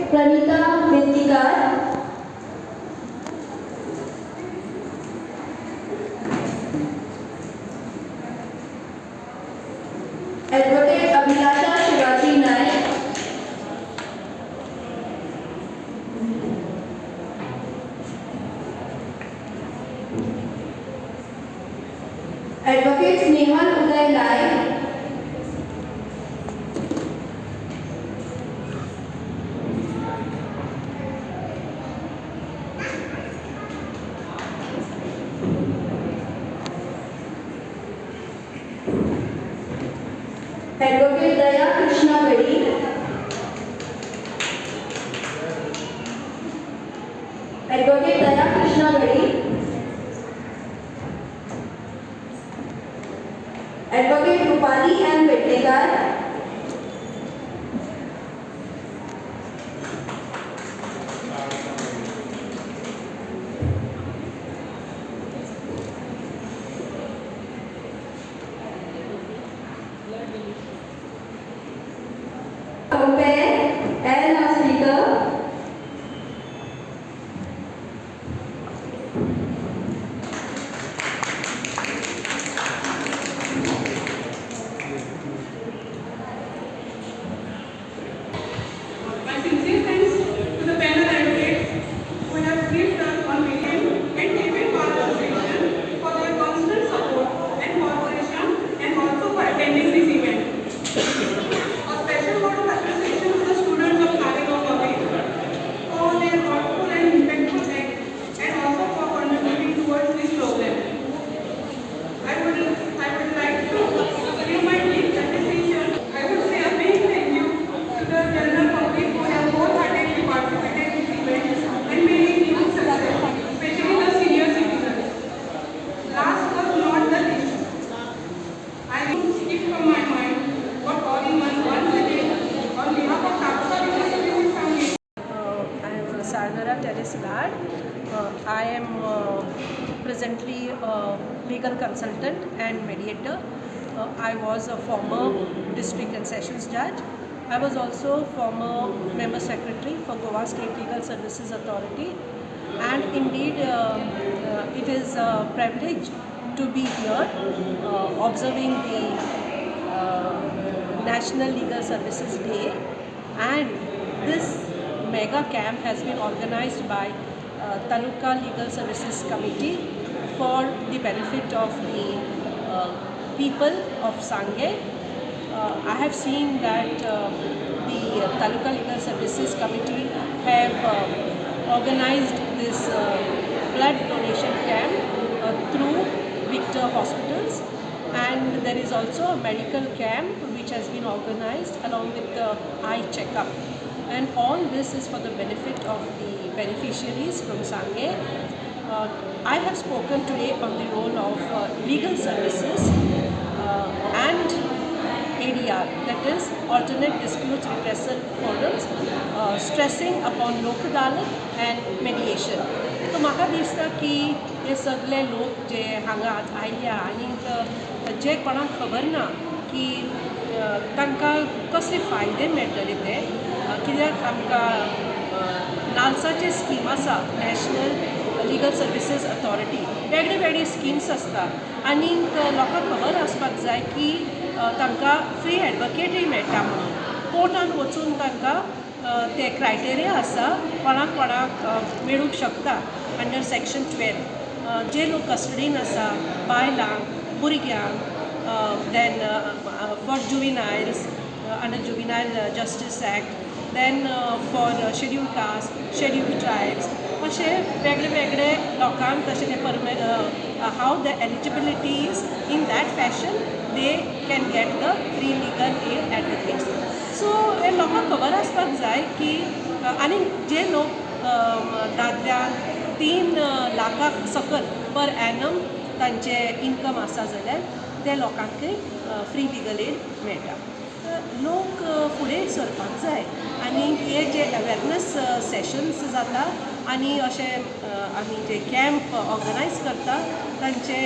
Pranita Bentikar. Advocate Abhilasha Shivaji Naik. Advocate Snehal Uday Naik. Advocate Daya Krishna Gadi. Advocate Daya Krishna Gadi. Advocate Rupali M Pednekar. Compare and our speaker. My sincere thanks to the panel advocates who have briefed us on medium and even bar association for their constant support and cooperation and also for attending this event. A special word of appreciation to the students of Talegaon College for their thoughtful and impactful act and also for contributing towards this program. I would like to give my deep appreciation. I would say a big thank you to the general public who have wholeheartedly participated in this event and made it huge success, especially the senior citizens. Last but not the least, I will skip from my mind what all in one once again on behalf of Taluka Legal Services Foundation. I am Sardara Terrace Lad. I am presently a legal consultant and mediator. I was a former district and sessions judge. I was also former member secretary for Goa State Legal Services Authority. And indeed, it is a privilege to be here observing the National Legal Services Day, and this mega camp has been organized by Taluka Legal Services Committee for the benefit of the people of Sanguem. I have seen that the Taluka Legal Services Committee have organized this blood donation camp through Victor Hospitals, and there is also a medical camp which has been organized along with the eye checkup, and all this is for the benefit of the beneficiaries from Sanguem. I have spoken today on the role of legal services and ADR, that is Alternate Dispute Redressal Forums, stressing upon Lok Adalat and mediation. So म्हाका दिसता की हे सगळे लोक जे हांगा आज आयल्या आनीक जे कोणाक खबर ना की तांकां कसले फायदे मेळटले ते, कित्याक आमकां नाल्साचे स्कीम आसा, नॅशनल लिगल सर्विसीस अथॉरिटी, वेगळे वेगळे स्किम्स आसता आनीक लोकांक खबर आसपाक जाय की तांकां फ्री एडवोकेटूय मेळटा म्हणून. कोर्टान वचून तांकां ते क्रायटेरिया आसा कोणाक कोणाक मेळूंक शकता अंडर सेक्शन 12, जे लोक कस्टडीन आसा, बायलांक, भुरग्यांक, then for juveniles under Juvenile Justice Act, then for schedule caste, schedule tribes, अशे वेगळे वेगळे लोकांक तशें ते परमे how the eligibility is, in that fashion they can get the free legal aid advocates. So हे लोकांक खबर आसपाक जाय की आनी जे लोक दादल्यान 3 लाखाक सकल पर एनम तांचे इनकम आसा जाल्यार ते लोकांकय फ्री लिगल एड मेळटा. लोक फुडें सरपाक जाय आनी हे जे अवेरनस सेशन्स जाता आनी अशे आमी जे कॅम्प ऑर्गनायज करता तांचे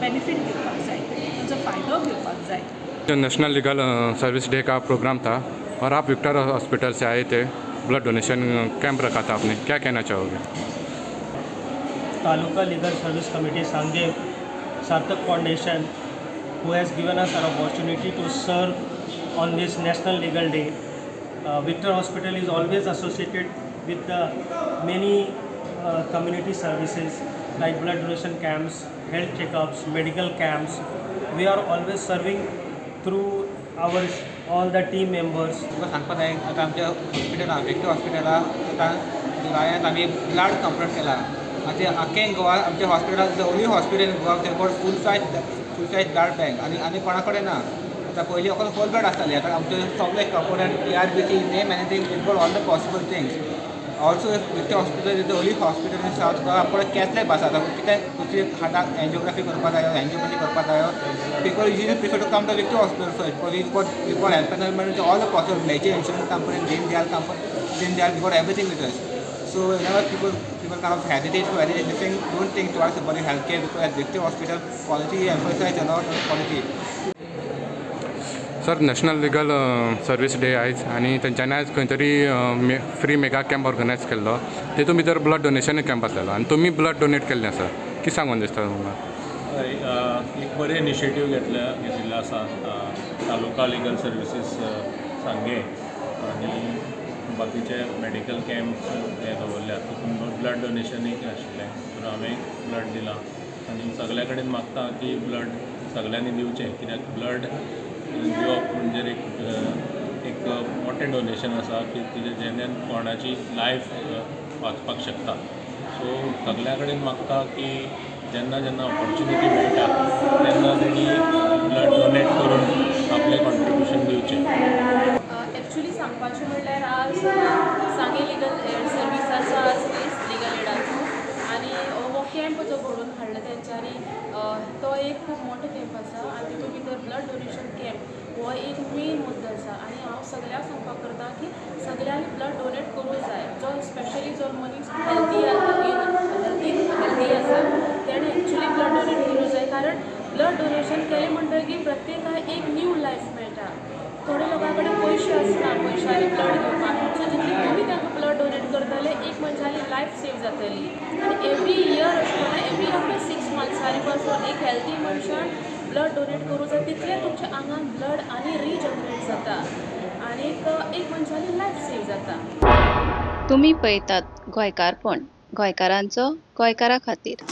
बेनिफीट घेवपाक जाय, तांचो फायदो घेवपाक जाय. जो नेशनल लीगल सर्विस डे का प्रोग्राम था और आप विक्टर हॉस्पिटल से आए थे. ब्लड डोनेशन कैंप रखा था आपने, क्या कहना चाहोगे? Taluka Legal Service Committee Sanguem, Sarthak Foundation, who has given us an opportunity to serve on this National Legal Day. Victor Hospital is always associated with the many community services like blood donation camps, health checkups, medical camps. We are always serving through our all the team members. तुका सांगपा जाय, आतां आमच्या हॉस्पिटलां, Victor हॉस्पिटलां, आतां जुलायांत आमी blood complete केला. आतां आख्खें गोवा आमच्या हॉस्पिटलान, the only hospital in Goa got full size blood bank आनी आनी कोणा कडेन ना. आतां पयलीं फकत होल ब्लड आसतालें. आतां आमचे सगळे component, PRBC, name anything, we got all the possible things. Also, Victor Hospital is the only hospital in South Goa आमकां कॅथ लॅब आसा. आतां कितें दुसरी हार्टाक एन्जियोग्राफी करपा जायो, एन्जियोप्लास्टी करपा जायो, people usually prefer to come to Victor Hospital first because we got empanelment, all the possible major insurance company, Deen Dayal company, Deen Dayal, we got everything with us. So whenever people kind of hesitate to anything, don't think twice about the healthcare, because at Victor Hospital, quality, emphasize a lot on quality. Sir, National Legal Service Day आयज आनी तेंच्यांनी आयज खंय तरी free mega camp organise केल्लो. तितून भितर blood donation camp आसलेलो आनी तुमी ब्लड डोनेट केल्लें आसा. कितें सांगून दिसता तुमकां? हय, एक बरें इनिशिएटीव घेतिल्लें आसा तालुका लिगल सर्विसीस सांगें आनी बाकीचे मेडिकल कॅम्प्स हे दवरल्यात. तितून ब्लड डोनेशन एक आशिल्लें. तितून हांवें ब्लड दिलां आनी सगल्या कडेन मागता की ब्लड सगल्यांनी दिवचें, कित्याक ब्लड दिवप म्हणजे एक मोठें डोनेशन आसा की तुजें जेन्ना कोणाची लायफ वाचपाक शकता. सो सगल्या कडेन मागता की जेन्ना जेन्ना ऑपॉर्च्युनिटी मेळटा तेन्ना तेणी ब्लड डोनेट करून आपलें कॉन्ट्रिब्युशन दिवचें. एक्चुली सांगपाचें म्हणल्यार आज सांगें लिगल एड सर्विसाचो आज दीस लिगल एडाचो आनी हो कॅम्प जो घडोवन हाडला तेंच्यांनी, तो एक खूब मोठो कॅम्प आसा आनी तितून भितर ब्लड डोनेशन कॅम्प हो एक मेन मुद्दो आसा. आनी हांव सगल्यांक सांगपाक करता की सगल्यांनी ब्लड डोनेट करूंक जाय. जो स्पेशली जो मनीस हेल्दी आसा तेणें एक्चुली ब्लड डोनेट करूंक जाय, कारण ब्लड डोनेशन केलें म्हणटगीर प्रत्येकाक एक न्यू लायफ मेळटा. थोडे लोकां कडेन पयशे आसना पयशांनी ब्लड घेवपाक. सो जितले तुमी तांकां ब्लड डोनेट करतले, एक मनशाली लायफ सेव जातली. आनी एवरी इयर अशें म्हणा, एवरी आफ्टर 6 मंथ्सांनी पासून एक हेल्दी मनशान ब्लड डोनेट करूं जाय. तितलें तुमच्या आंगान ब्लड आनी रिजनरेट जाता आनीक एक मनशाली लायफ सेव जाता. तुमी पळयतात गोंयकारपण, गोंयकारांचो गोंयकारा खातीर.